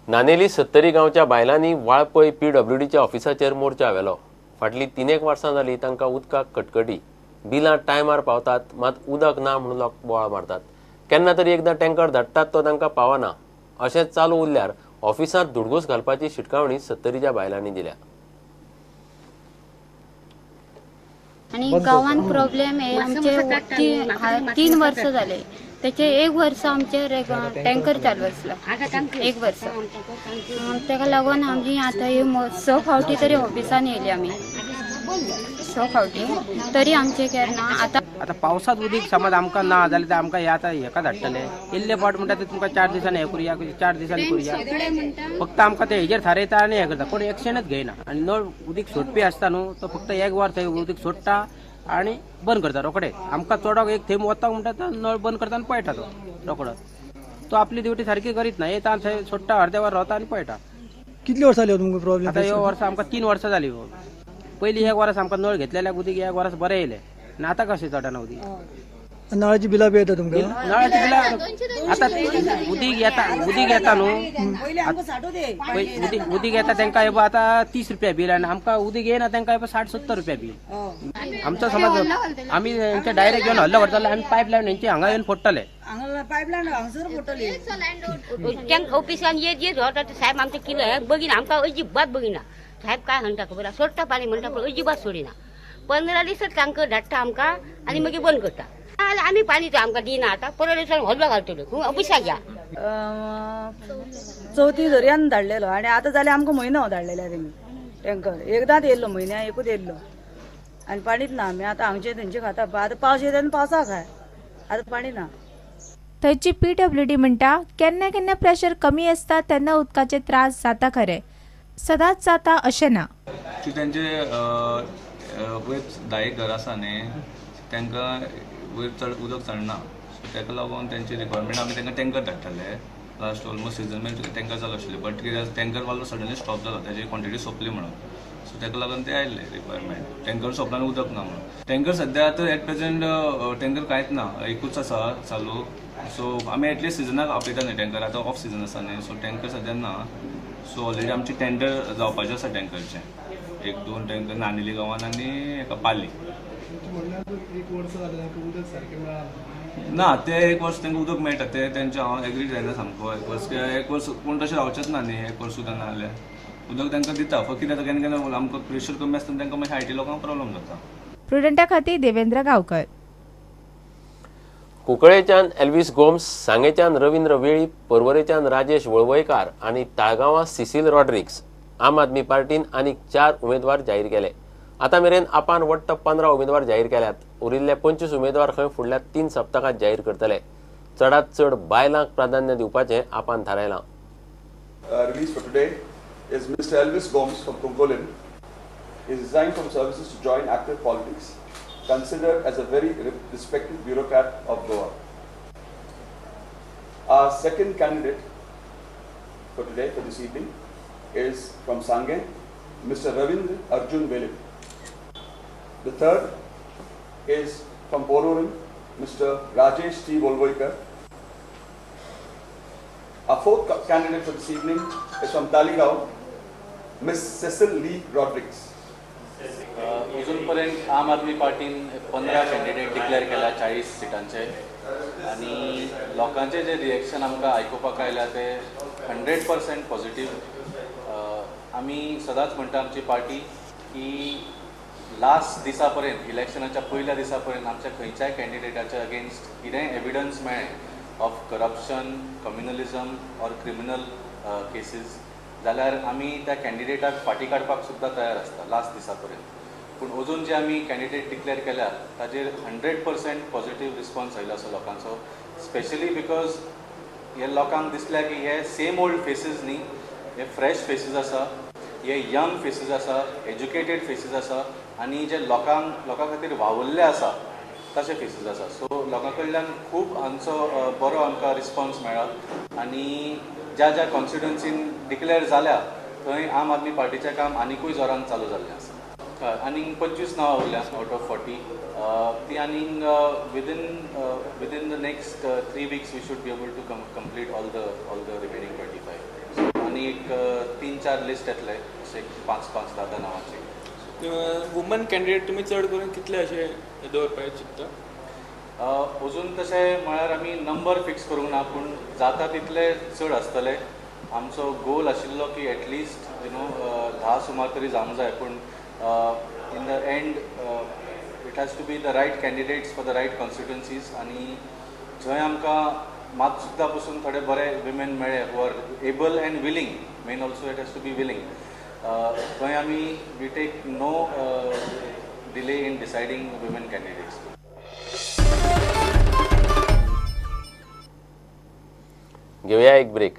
नानेली सत्तरी गांवच्या बायलांनी वाळपय पीडब्ल्यूडीच्या ऑफिसाचेर मोर्चा व्हेलो. फाटलीं 3 वर्सां जाली तांकां उदकाक कटकटी. बिलां टायमार पावतात मात उदक ना म्हणून लोक बोवाळ मारतात. केन्ना तरी एकदां टँकर धाडटात तो तांकां पावना. अशेंच चालू उरल्यार ऑफिसांत धुडगूस घालपाची शिटकावणी सत्तरीच्या बायलांनी दिल्या. आनी गांवांत प्रॉब्लेम हे आमचे 3 वर्सां जाले. त्याचे 1 वर्स आमचे टँकर चालू आसलो, 1 वर्स. ताका लागून आमी आतां 6 फावटी तरी ऑफिसान येयली आमी, 6 फावटी तरी आमचे केन्ना. आतां आतां पावसांत उदीक समज आमकां ना जाल्यार आमकां हे आतां हेका धाडटले. इल्ले फावट म्हणटा ते तुमकां 4 दिसांनी हें करुया, 4 दिसांनी करुया. फक्त आमकां ते हेजेर थारयता आनी हें करता, कोण एक्शनच घेयना. आनी नळ उदीक सोडपी आसता न्हू तो फक्त 1 वर थंय उदीक सोडटा आनी बंद करता रोखडे. आमकां चोडोक एक थंय वता म्हणटा तो नळ बंद करता आनी पळटा तो रोखडो. तो आपली ड्युटी सारकी करीत ना, येता थंय सोडटा, अर्दे वर रावता आनी पळटा. कितली वर्सां जाली तुमकां प्रॉब्लेम? आतां ह्यो वर्सां आमकां 3 वर्सां जाली. पयलीं 1 वर्स आमकां नळ घेतलेल्याक उदीक 1 वर्स बरें येयलें आनी आतां कशें चडना उदीक. नळाची बिलां बी येता तुमकां? नळाची बिलां आतां उदीक येता, उदीक येता न्हू, उदीक येता तेंकां हे आतां 30 रुपया बील आनी आमकां उदीक येयना तेंकां हे 60-70 रुपया बील. आमचो समज आमी हेंचे डायरेक्ट येवन हल्लो करतले, आमी पायप लायन हेंचे हांगा येवन फोडटले. ऑफिसान येत येत रावता साहेब आमचें किलो हें बगिना, आमकां अजिबात बगिना. साहेब काय म्हणटा खबर आसा, सोडटा पाणी म्हणटा पूण अजिबात सोडिना. 15 दिसच तांकां धाडटा आमकां आनी मागीर बंद करता. आमी पाणी आमकां दिना. आतां 15 दिसान हल्लो घालतलो खूब ऑफिसाक या. चवथी दर्यान धाडलेलो आनी आतां जालें आमकां म्हयनो धाडलेले तेमी टँकर. एकदांच येयल्लो, म्हयन्या एकूच येयल्लो आनी पाणीच ना. आमी आतां हांगचे थंयचे खाता. आतां पावस येता आनी पावसाक खाय, आतां पाणी ना. थंयची पीडब्ल्यूडी म्हणटा केन्ना केन्ना प्रेशर कमी आसता तेन्ना उदकाचे त्रास जाता, खरे सदांच जाता अशें ना. तेंचे वयर 10 घर आसा न्ही, तांकां वयर चड उदक चडना, सो ताका लागून तेंची रिक्वायरमेंट आमी तांकां टँकर धाडटाले. लास्ट ऑलमोस्ट सिजन मेरेन टँकर चालू आशिल्ले, बट कितें टँकर वालो सडनली स्टॉप जालो, ताजी क्वॉन्टिटी सोंपली म्हणून. सो ताका लागून ते आयिल्ले रिक्वायरमेंट, टँकर सोंपला आनी उदक ना म्हणून. टँकर सद्या आतां एट प्रेजेंट टँकर कांयच ना, एकूच आसा चालू. सो आमी एटलिस्ट सिजनाक आपयता न्ही टँकर, आतां ऑफ सिजन आसा न्ही, सो टँकर सद्या ना. सो ऑलरेडी आमचे टेंडर जावपाचें आसा टँकरचें, 1-2 टँकर नानेली गांवान आनी एका पाली. ना ते 1 वर्स तांकां उदक मेळटा, ते तेंचे हांव एग्री जायना सामको. 1 वर्स कोण तशें रावचेंच ना न्ही, 1 वर्स सुद्दां ना जाल्यार उदक तांकां दिता. फक्त कितें जाता केन्ना केन्ना आमकां प्रेशर कमी आसता तांकां मागीर IT लोकांक प्रॉब्लम जाता. प्रुडंटा खातीर देवेंद्र गांवकर. कुंकळेच्यान एल्विस गोम्स, सांगेच्यान रवींद्र वेळीप, पर्वरेच्यान राजेश वळवयकार आनी ताळगांवां सिसील रॉड्रिक्स. आम आदमी पार्टीन आनीक 4 उमेदवार जाहीर केले. आतां मेरेन आपान वट्ट 15 उमेदवार जाहीर केल्यात. उरिल्ले 25 उमेदवार खंय फुडल्या 3 सप्तकांत जाहीर करतले. चडात चड बायलांक प्राधान्य दिवपाचें आपान थारायलां. Release for today is Mr. Elvis Gomes from Cuncolim. He resigned from services to join active politics, considered as a very respected bureaucrat of Goa. Our second candidate for today, for this evening, is from Sange, Mr. Ravindra Arjun Velip. The third is from Porvorim, Mr. Rajesh T. Volvoikar. Our fourth candidate for this evening is from Taligao, Ms. Cecil Lee Rodrigues. अजून पर्यंत आम Aadmi पार्टीन 15 candidate declare केला 40 सिटांचे आनी लोकांचे जे reaction आमकां आयकुपाक आयला ते 100% पॉझिटिव्ह. आमी सदांच म्हणटा आमची पार्टी की लास्ट दिसा पर्यंत, इलेक्शनाच्या पयल्या दिसा पर्यंत आमच्या खंयच्याय कॅन्डिडेटाच्या अगेन्स्ट कितेंय एविडन्स मेळ्ळें of corruption, communalism or criminal cases जाल्यार आमी त्या कॅन्डिडेटाक फाटीं काडपाक सुद्दां तयार आसता लास्ट दिसा पर्यंत. पूण अजून जे आमी कॅन्डिडेट डिक्लेअर केल्यात ताजेर 100% पॉझिटिव्ह रिस्पॉन्स आयलो आसा लोकांचो. स्पेशली because हे लोकांक दिसल्या की हे सेम ओल्ड फेसीस न्ही, हे फ्रेश फेसीस आसा, हे यंग फेसीस आसा, एज्युकेटेड फेसीस आसा आनी जे लोकांक लोकां खातीर वावुरले आसा तशे फेसीस आसा. सो लोकां कडल्यान खूब आमचो बरो आमकां रिस्पॉन्स मेळ्ळा आनी ज्या ज्या कॉन्स्टिट्युएन्सीन डिक्लेअर जाल्या थंय आम आदमी पार्टीचें काम आनिकूय जोरान चालू जाल्लें आसा. आनीक 25 नांवां उरल्या आउट ऑफ 40. ती आनीक within the next 3 weeks we should be able to complete all the remaining 25. So आनी एक तीन चार लिस्ट येतले अशे पांच पांच धा धा नांवांची. वुमन कॅन्डिडेट तुमी चड करून कितले अशे दवरपाक चिंत्ता? अजून तशें म्हळ्यार आमी नंबर फिक्स करूंक ना, पूण जाता तितले चड आसतले. आमचो गोल आशिल्लो की एटलिस्ट 10 सुमार तरी जावंक जाय, पूण in the end it has to be the right candidates for the right constituencies. आनी जंय आमकां मात सुद्दां पसून थोडे बरे विमेन मेळ्ळे who are able and willing, main also it has to be willing, थंय आमी we take no delay in deciding women candidates. घेवया एक ब्रेक.